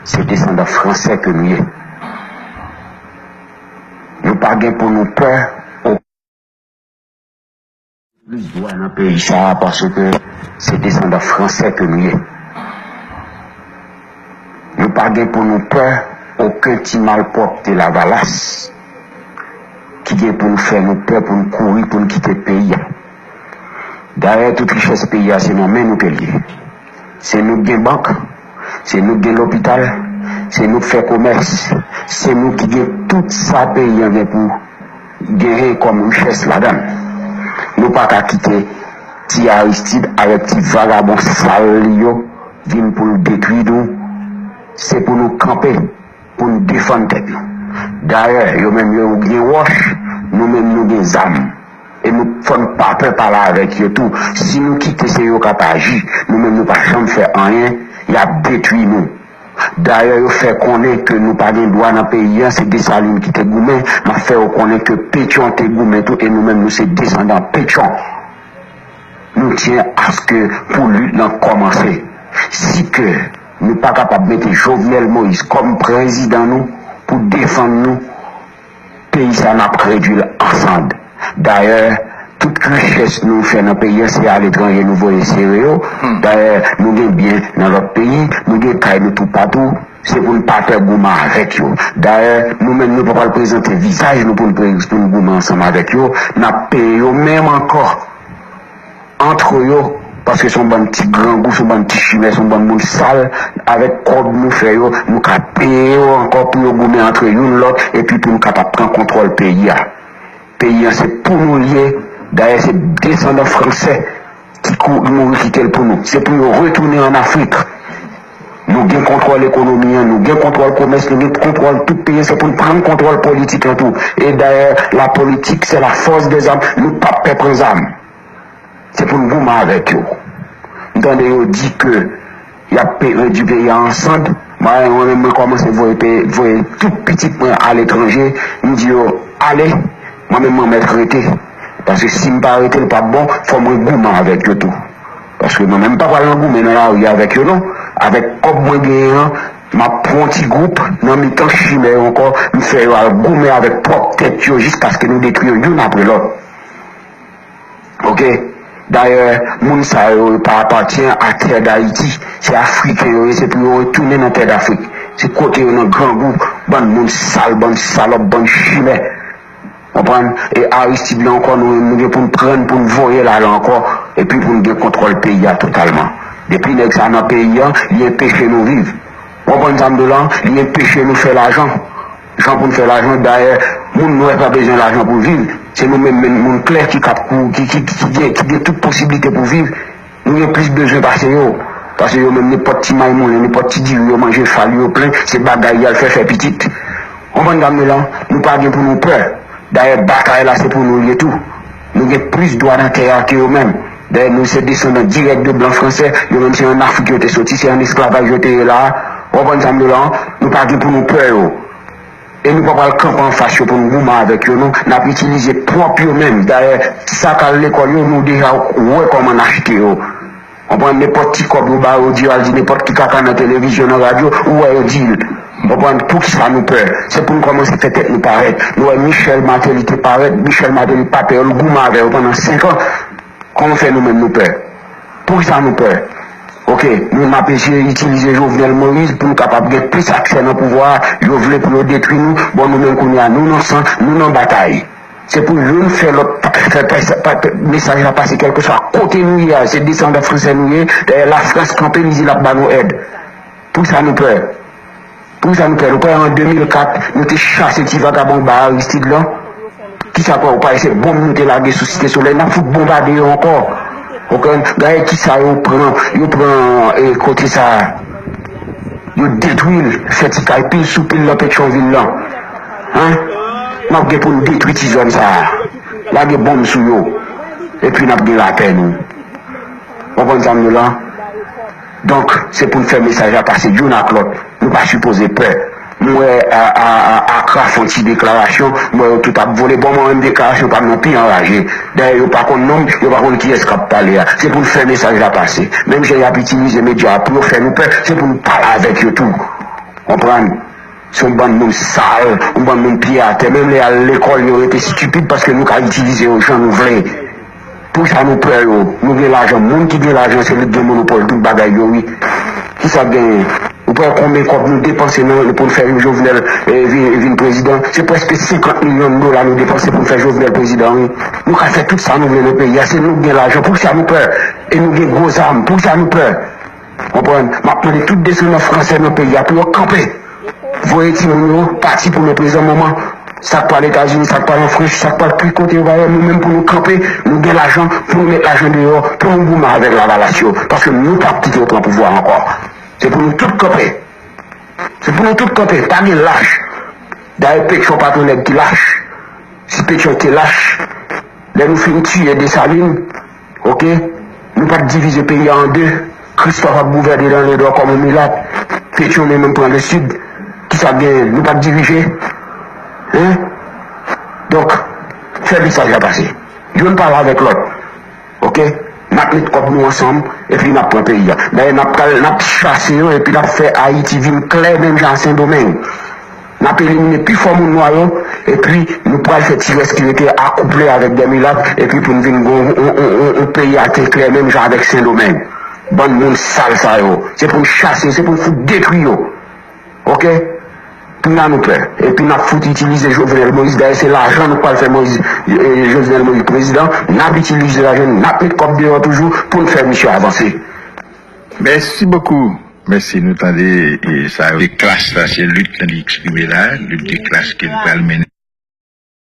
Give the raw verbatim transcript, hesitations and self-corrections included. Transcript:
Se desandan fransè ke nou ye. Nou pa gen pou nou pè. Plis dwa nan peyi sa a paske se desandan fransè ke nou ye. Nou pa gen pou nou pè okenn ti malpwòpte Lavalas ki gen pou nou fè nou pè pou nou kouri pou nou kite peyi a. Dayè, tout richès peyi a se nan men nou ke l ye. Se nou k gen bank, se nou k gen lopital, se nou k fè komès, se nou ki gen tout sa peyi an gen pou genyen kòm richès ladan l. Nou pa ka kite ti Aristide avèk ti vagabon sal li yo vin pou l detwi nou. Se pou nou kanpe, pou n defann tèt nou. Dayè, yo menm yo gen wòch, nou menm nou gen zam. E nou fò n pa pè pale avèk yo tou. Si nou kite se yo k ap aji, nou menm nou pa janm fè anyen, y ap detwi nou. Dayè, yo fè konnen ke nou pa gen dwa nan peyi an, se Desalin ki te goumen, m ap fè yo konnen ke Petyon te goumen tou, e nou menm nou se desandan Petyon. Nou tyen aske pou lit lan kòmanse. Si ke nou pa kapab mete Jovenel Moïse kòm prezidan nou pou defann nou, peyi sa n ap redwi l an sand. Dayè, tout richès nou fè nan peyi an se aletranje nou voye sere yo. Dayè, nou gen byen nan lòt peyi, nou gen kay nou toupatou. Se pou n pa pè goumen avèk yo. Dayè, nou menm nou pa pral prezante vizaj nou pou n pre- pou n goumen ansanm avèk yo. N ap peye yo menm ankò. Antre yo, paske se yon bann ti grangou, se yon bann ti chimè, se yon bann moun sal, avèk kòb nou fè yo, nou ka peye yo ankò pou yo goumen antre youn lòt, epi pou nou kapab pran kontwòl peyi a. Peyi an se pou nou l ye, dayè se desandan fransè ki kou- mouri kite l pou nou. Se pou yo retounen ann Afrik. Nou gen kontwòl ekonomi an, nou gen kontwòl komès, nou gen kontwòl tout peyi an, se pou n pran kontwòl politik lan tou. E dayè, la politik, c'est la force des armes, nou p ap pè pran zam. Se pou n goumen avèk yo. M tande yo di ke y ap pe- redwi peyi a an sand. Mwen, mwen menm, mwen kòmanse voye pe- voye tout pitit mwen aletranje. M di yo, ale, mwen menm, mwen mèt rete. Paske si m pa rete, l p ap bon, fò mwen goumen avèk yo tou. Paske mwen menm, m pa pral nan goumen nan lari avèk yo, non. Avèk kòb mwen genyen an, m ap pran yon ti gwoup nan mitan chimè yo ankò, m fè yo al goumen avèk pwòp tèt yo jiskaske nou detwi yo youn apre lòt. Oke? Dayè, moun sa yo, yo pa apatyen a tè Dayiti. Se Afriken yo ye, se pou yo retounen nan tè Dafrik. Se kote yo nan grangou, bann moun sal, bann salòp, bann chimè. Konprann? E Aristide la ankò, nou menm, nou gen pou n pran l, pou n voye l ale ankò, epi pou n gen kontwòl peyi a totalman. Depi nèg sa nan peyi an, li enpeche nou viv. Ou konprann sa m di w la? Li enpeche nou fè lajan. Jan pou n fè lajan, dayè, moun nwè pa bezwen lajan pou viv. Se nou menm, menm moun klè ki kap kou- ki, ki, ki, ki gen, ki gen tout posiblite pou viv. Nou gen plis bezwen pase yo. Pase yo menm, nenpòt ti may moulen, nenpòt ti diri yo manje, fal yo plen, se bagay y al fè, fè pitit. Ou konprann sa m di w la? Nou pa gen pou nou pè. Dayè, batay la se pou nou l ye tou. Nou gen plis dwa nan tè a ke yo menm. Dayè, nou se desandan dirèk de blan fransè, yo menm se ann Afrik yo te soti, se ann esklavaj yo te ye la a. Ou konprann sa m di w la? Nou pa gen pou nou pè yo. E nou pa pral kanpe anfas yo pou n goumen avèk yo, non. N ap itilize pwòp yo menm. Dayè, ti sa k al lekòl yo, nou deja wè kòman n achte yo. Konprann, nenpòt ti kòb yo ba yo, di yo al di nenpòt ki kaka nan televizyon, nan radyo, ou wè yo di l. Konprann, poukisa nou pè? Se pou n kòmanse fè tèt nou parèt. Nou wè Michel Martelly te parèt, Michel Martelly pa pè yo, l goumen avè yo pandan senk an. Kòman fè nou menm nou pè? Poukisa nou pè? Oke, nou n ap eseye itilize Jovenel Moïse pou nou kapab gen plis aksè nan pouvwa a. Yo vle pou yo detwi nou. Bon, nou menm kounye a, nou nan san, nou nan batay. Se pou youn fè lòt pa- fè pa- pa- mesaj la pase kèlkeswa kote nou ye a. Se desandan fransè nou ye. Dayè, Lafrans kanpe, li di l ap ba nou èd. Poukisa nou pè? Poukisa nou pè? Nou pè an de mil kat, nou te chase ti vagabon ba Aristide lan? Kisa pè ou pa se bonm nou te lage sou Site Solèy? N ap fout bonbade yo ankò. Ou konprann? Gade kisa yo pran, yo pran, eh, kote sa a. Yo detwi l, fè ti kay pil sou pil nan Petyonvil lan. Hein? N ap gen pou n detwi ti zòn sa a. Lage bonm sou yo. Epi n ap gen lapè nou. Ou konprann sa m di w la? Donk, se pou n fè mesaj la pase youn ak lòt. Nou pa sipoze pè. M wè a, a, a, Akra fè yon ti deklarasyon, m wè yo tout ap vole. Bon, mwen menm deklarasyon pa m nan pi anraje. Dayè, yo pa konn non m, yo pa konn kiyès k ap pale a. Se pou n fè mesaj la pase. Menm jan y ap itilize medya a pou yo fè nou pè, se pou n pale avèk yo tou. Konprann? Se yon bann moun sal, yon bann moun pye atè. Menm lè y al lekòl, yo rete estipid paske nou ka itilize yo jan nou vle. Poukisa nou pè yo? Nou gen lajan. Moun ki gen lajan, se li k gen monopòl tout bagay yo, wi. Kisa k genyen? Ou pè konbyen kòb nou depanse nan, pou n fè Jovenel, eh, vin, vin prezidan? Se prèske senkant milyon dola nou depanse pou n fè Jovenel prezidan, wi. Nou ka fè tout sa nou vle nan peyi a. Se nou k gen lajan. Poukisa nou pè? E nou gen gwo zam. Poukisa nou pè? Konprann? M ap mande tout desandan fransè nan peyi a pou yo kanpe. Voye timoun yo pati pou le prezan moman. Sa k pral Etazini, sa k pral an Frans, sa k pral ki kote yo va ye, nou menm pou nou kanpe, nou gen lajan, pou nou met lajan deyò, pou nou goumen avèk lavalas yo. Paske nou p ap kite yo pran pouvwa ankò. Se pou nou tout kanpe. Se pou nou tout kanpe. Pa gen lach. Dayè, Petyon pa t yon nèg ki lach. Si Petyon te lach, lè nou fin tiye Desalin, oke, nou pa t divize peyi a an de. Kristòf ap gouvène nan Ledò kòm yon milat. Petyon li menm pran Lesid. Kisa k genyen? Nou pa t dirije? Hein? Donk, fè mesaj la pase. Youn pale avèk lòt. Oke? N ap met kòb nou ansanm, epi n ap pran peyi a. Dayè, n ap pral, n ap chase yo, epi n ap fè Ayiti vin klè menm jan a Sendomeng. N ap elimine pi fò moun nwa yo, epi nou pral fè ti rès ki rete akouple avèk dè milat, epi pou n vin gon yon, yon, yon, yon peyi atè klè menm jan avèk Sendomeng. Bann moun sal sa yo. Se pou n chase yo, se pou n fout detwi yo. Oke? Kounye a nou pè. Epi n ap fout itilize Jovenel Moïse. Dayè, se lajan nou pral fè Moïse, eh, Jovenel Moïse prezidan. N ap itilize lajan, n ap met kòb deyò toujou pou n fè misye avanse. Mèsi bokou. Mèsi, nou tande, e, sa yo. De klas la, se lit lan li eksprime la, lit de klas ke l pral mennen.